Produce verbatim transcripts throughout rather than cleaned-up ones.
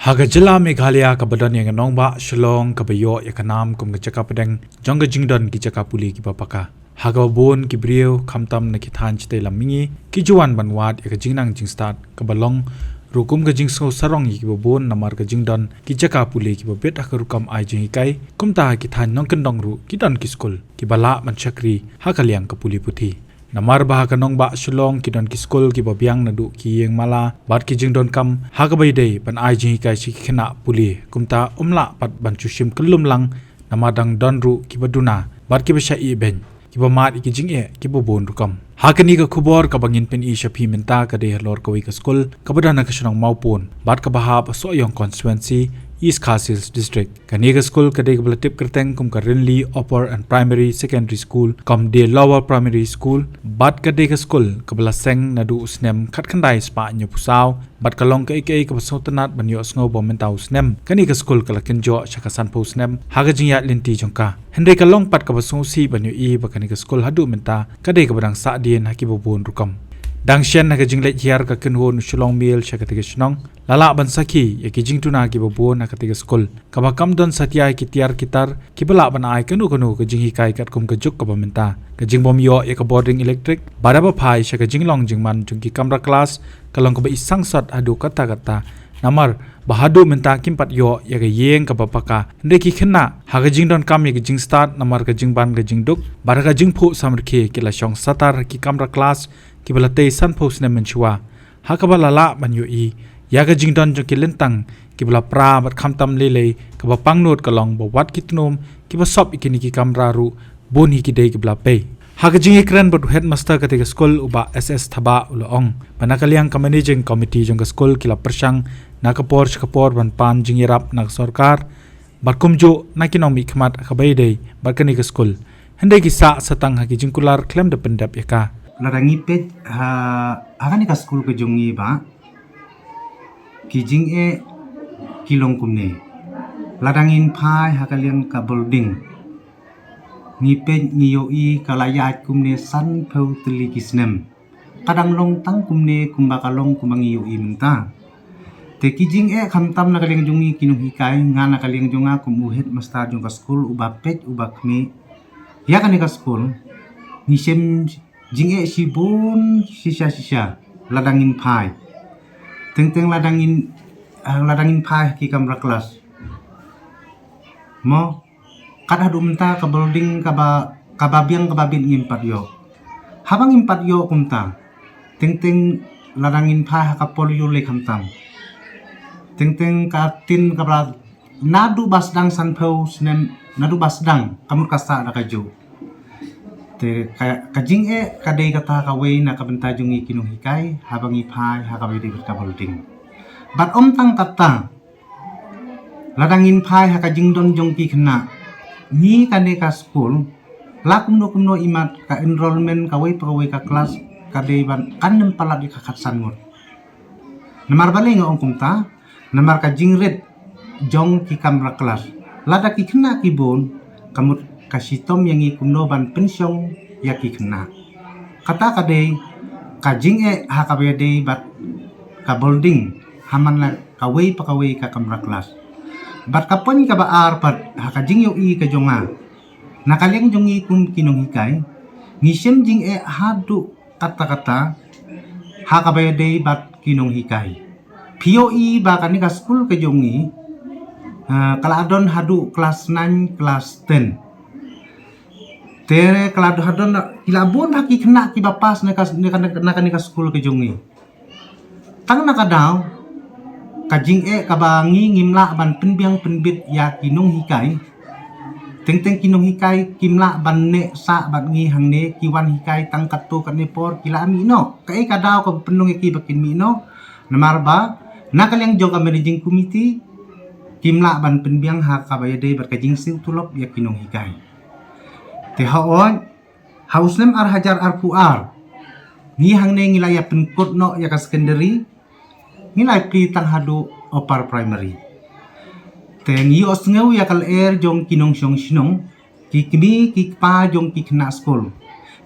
Ha ka jylla Meghalaya kaba don ïa ka nongbah Shillong kaba ïoh ïa ka nam kum ka jaka pdeng jong ka jingdon ki jaka pule kiba paka. Ha kaba bun ki briew khamtam na ki thaiñ shatei lam mihngi ki ju wan ban wad ïa ka jingnang jingstad kaba long ruh kum ka jingsngew sarong ïa kiba bun namar ka jingdon ki jaka pule kiba bit ha ka rukom ai jinghikai, kumta ha ki thaiñ nongkyndong ruh ki don ki skul kiba lah ban shakri ha ka liang ka pule puthi. Namar ba ha ka nongbah Shillong ki don ki skul kiba biang naduh ki ïing mala bad ki jingdonkam ha kaba ïadei ban ai jinghikai sha ki khynnah pule, kumta ym lah pat ban shu shim kyllum lang namar dang don ruh kiba duna bad kiba shah ïehnoh kiba mad ïa ki jingeh kiba bun rukom. Ha kane ka khubor kaba ngin pyni sha phi mynta ka dei halor kawei ka skul kaba don ha ka shnong Mawpun bad kaba hap ha Sohiong constituency, East Khasi Hills District. Kane ka skul ka dei kaba la tip kyrteng kum ka Rinli Upper and Primary Secondary School, kam dei Lower Primary School, bad ka dei ka skul kaba la seng naduh u snem khatkhyndai spah hynñiewphew saw, bad ka long kaei kaei kaba sngewtynnat ban ïohsngew ba mynta u snem kane ka skul ka la kynjoh sha ka sanphew snem ha ka jingïaid lynti jong ka. Hynrei ka long pat kaba sngewsih ban ïohi ba kane ka skul haduh mynta ka dei kaba dang sahdien ha kiba bun rukom. Dang shen ha ka jingleit hiar ka kynhun u Shillong Mail sha katei ka shnong, la lah ban sakhi ïa ki jingduna kiba bun ha katei ka skul kaba kam don satia ïa ki tiar ki tar kiba lah ban ai kano kano ka jinghikai katkum ka juk kaba mynta. Ka jingbym ïoh ïa ka bording electric bad haba phai sha ka jinglong jingman jong ki kamra klas ka long kaba i sangsot haduh katta katta. Namar ba haduh mynta kim pat ïoh ïa ka ïing kaba paka, hynrei ki khynnah ha ka jingdonkam ïa ka jingstad namar ka jingban ka jingduk bad ha ka jingphuh samrkhie ki la shong satar ha ki kamra klas kiba la tei sanphew snem mynshuwa. Ha kaba la lah ban ïohi ïa ka jingdon jong ki lyntang kiba la pra bad khamtam lei lei kaba pangnud ka long ba wat ki tnum kiba sop ïa kine ki kamra ruh bun hi ki dei kiba la pei. Ha ka jingïakren bad u headmaster katei ka skul u Bah S S Thabah u la ong ba na ka liang ka managing committee jong ka skul ki la pyrshang na ka por sha ka por ban pan jingïarap na ka sorkar bad kumjuh na ki nongmihkhmat ha kaba ïadei bad kane ka skul. Hynrei ki sah satang ha ki jingkular khlem da pyndep ïa ka. Lada ngi peit ha, ha kane ka skul ka jong ngi bah, ki jingeh ki long kumne. Lada ngin phai ha ka liang ka building, ngi peit ngi ïohi ka la ïaid kumne sanphew tylli ki snem. Ka dang long tang kumne kumba ka long kumba ngi ïohi mynta. Te ki jingeh khamtam na ka liang jong ngi ki nonghikai, nga na ka liang jong nga kum u headmaster jong ka skul uba peit uba khmih ïa kane ka skul, ngi shem jingeh shibun shisha shisha lada ngin phai. Teng teng lada ngin, ah, lada ngin phai ha ki kamra klas. Mo, kat haduh mynta ka building kaba, kaba biang kaba bit ngim pat ïoh. Haba ngim pat ïoh kumta, teng teng lada ngin phai ha ka por ïoh lei khamtam. Teng teng ka tin kaba naduh ba sdang sanphew snem, naduh ba sdang ka mut ka sah da kajuh. Te ka, ka jingeh ka dei kata kawei na ka bynta jong ngi ki nonghikai haba ngi phai ha kaba ïadei bad ka building. Bad ym tang kata, lada ngin phai ha ka jingdon jong ki khynnah, ngi kane ka skul la kumno kumno imat ka enrollment kawei pa kawei ka klas ka dei ban kan nym palat ïa ka khatsan ngut. Namar balei nga ong kumta? Namar ka jingrit jong ki kamra klas, lada ki khynnah ki bun, ka mut ka shitom ïa ngi kumno ban pynshong ïa ki khynnah. Kata ka dei ka jingeh ha kaba ïadei bad ka building, ha man la kawei pa kawei ka kamra klas. Bad ka point kaba ar pat ha ka jingïohi ka jong nga, na ka liang jong ngi kum ki nonghikai, ngi shem jingeh haduh katta katta ha kaba ïadei bad ki nonghikai. Phi ïohi ba kane ka skul ka jong ngi, ah, ka la don haduh klas nine, klas ten. Te ka la don, ki la bun bha ki khynnah kiba pass na ka, na ka, na kane ka skul ka jong ngi. Tang na ka daw ka jingeh kaba ngi ngim lah ban pynbiang pynbit ïa ki nonghikai. Teng teng ki nonghikai kim lah ban neh sah bad ngi hangne, ki wan hikai tang katto katne por ki la mih noh. Kaei ka daw kaba pynlong ïa ki ba kin mih noh? Namar ba na ka liang jong ka managing committee kim lah ban pynbiang ha kaba ïadei bad ka jingsiew tulop ïa ki nonghikai. Te hooid, ha u snem ar hajar arphew ar, ngi hangne ngi la ïa pynkut noh ïa ka secondary, ngi la ïa plie tang haduh upper primary. Te ngi ïohsngew ïa ka lyer jong ki nongshong shnong, ki kmie ki kpa jong ki khynnah skul,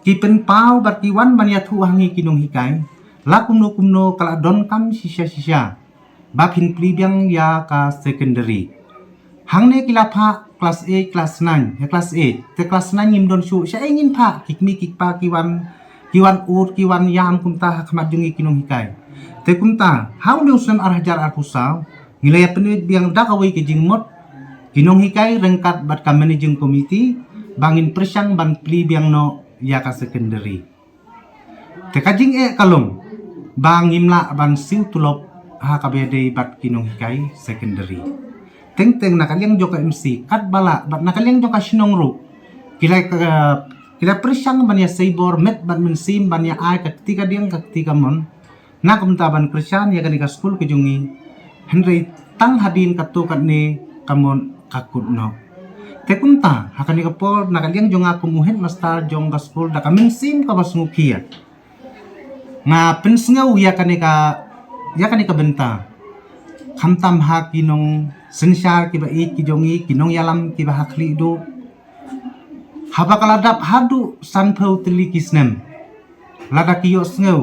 ki pynpaw bad ki wan ban ïathuh ha ngi ki nonghikai la kumno kumno ka la donkam shisha shisha ba phin plie biang ïa ka secondary. Hangne ki la phah class eight, class nine, ïa class eight. Te class nine ngim don shuh, sha ei ngin phah, ki kmie ki kpa ki wan, ki wan ud, ki wan ïam kumta ha khmat jong ngi ki nonghikai. Te kumta, ha une u snem ar hajar arphew saw, ngi la ïa pynwit biang da kawei ka jingmut, ki nonghikai ryngkat bad ka managing committee, ba ngin pyrshang ban plie biang noh ïa ka secondary. Te ka jingeh ka long, ba ngim lah ban siew tulop ha kaba ïadei bad ki nonghikai secondary. Teng teng na ka liang jong ka M C, katba lah, bad na ka liang jong ka shnong ruh. Ki la ka, ki la pyrshang ban ïa sei bor met bad mynsiem ban ïa ai ka kti ka diang ka kti ka mon. Na kumta ban kyrshan ïa kane ka skul ka jong ngi. Hynrei tang hadien katto katne ka mon ka kut noh. Te kumta, ha kane ka por, na ka liang jong nga kum u headmaster jong ka skul da ka mynsiem kaba sngewkhia. Nga pynsngew ïa kane ka, ïa kane ka bynta. Khamtam ha ki nongsynshar kiba ïeit ki jong ngi, ki nongïalam kiba ha khlieh duh. Haba ka la dap haduh sanphew tylli ki snem. Lada ki ïohsngew,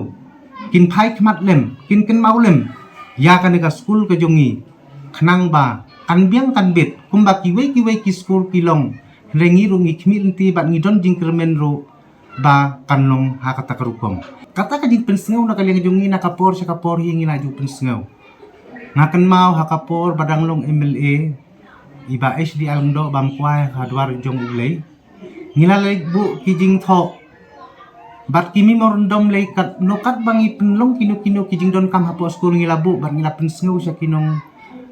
kin phai khmat lem, kin kynmaw lem. Ïa kane ka skul ka jong ngi. Khnang ba, kan biang kan bit, kumba kiwei kiwei ki skul ki long. Hynrei ngi ruh ngi khmih lynti bad ngi don jingkyrmen ruh, ba kan long ha kata ka rukom. Kata ka jingpynsngew na ka liang jong ngi na ka por sha ka por hi ngi la ju pynsngew. Nga kynmaw ha ka por ba dang long M L A, i Bah H D Lyngdoh bam kwai ha dwar jong U Blei. Ngi la leit buh ki jingthoh. Bad ki memorandum lei kat, no kat ba ngi pynlong kino kino ki jingdonkam hapoh skul ngi la buh, bad ngi la pynsngew sha ki nong,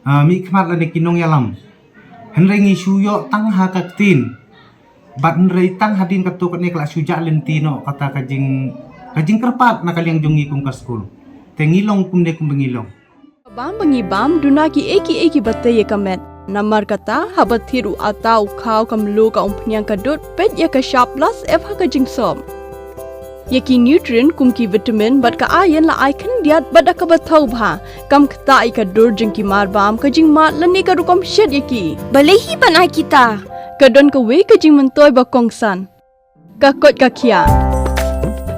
ah, mihkhmat lane ki nongïalam. Hynrei ngi shu ïoh tang ha ka ktien. Bad hynrei tang hadien katto katne ka la shu jah lynti noh kata ka jing, ka jingkyrpad na ka liang jong ngi kum ka skul. Te ngi long kumne kumba ngi long. Bam ba ngi bam, duna kiei kiei kiba tei ïa ka met. Namar kata, haba thied u atta u khaw ka mluh ka umphniang ka dud, peit ïa ka shap plus F ha ka jingsop. Ïa ki nutrient kum ki vitamin bad ka iron la ai khyndiat bad da kaba thaw bha. Kam ktah ïa ka dur jong ki marbam, ka jingmad lane ka rukom shet ïa ki. Balei hi ban ai kita? Ka don kawei ka jingmyntoi ba kongsan. Ka koit ka khiah.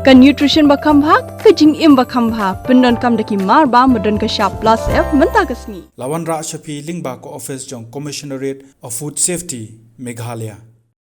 Ka nutrition ba kham bha, ka jingim ba kham bha. Pyndonkam da ki marbam ba don ka shap plus F mynta ka sngi. La wanrah sha phi lyngba ka office jong Commissionerate of Food Safety, Meghalaya.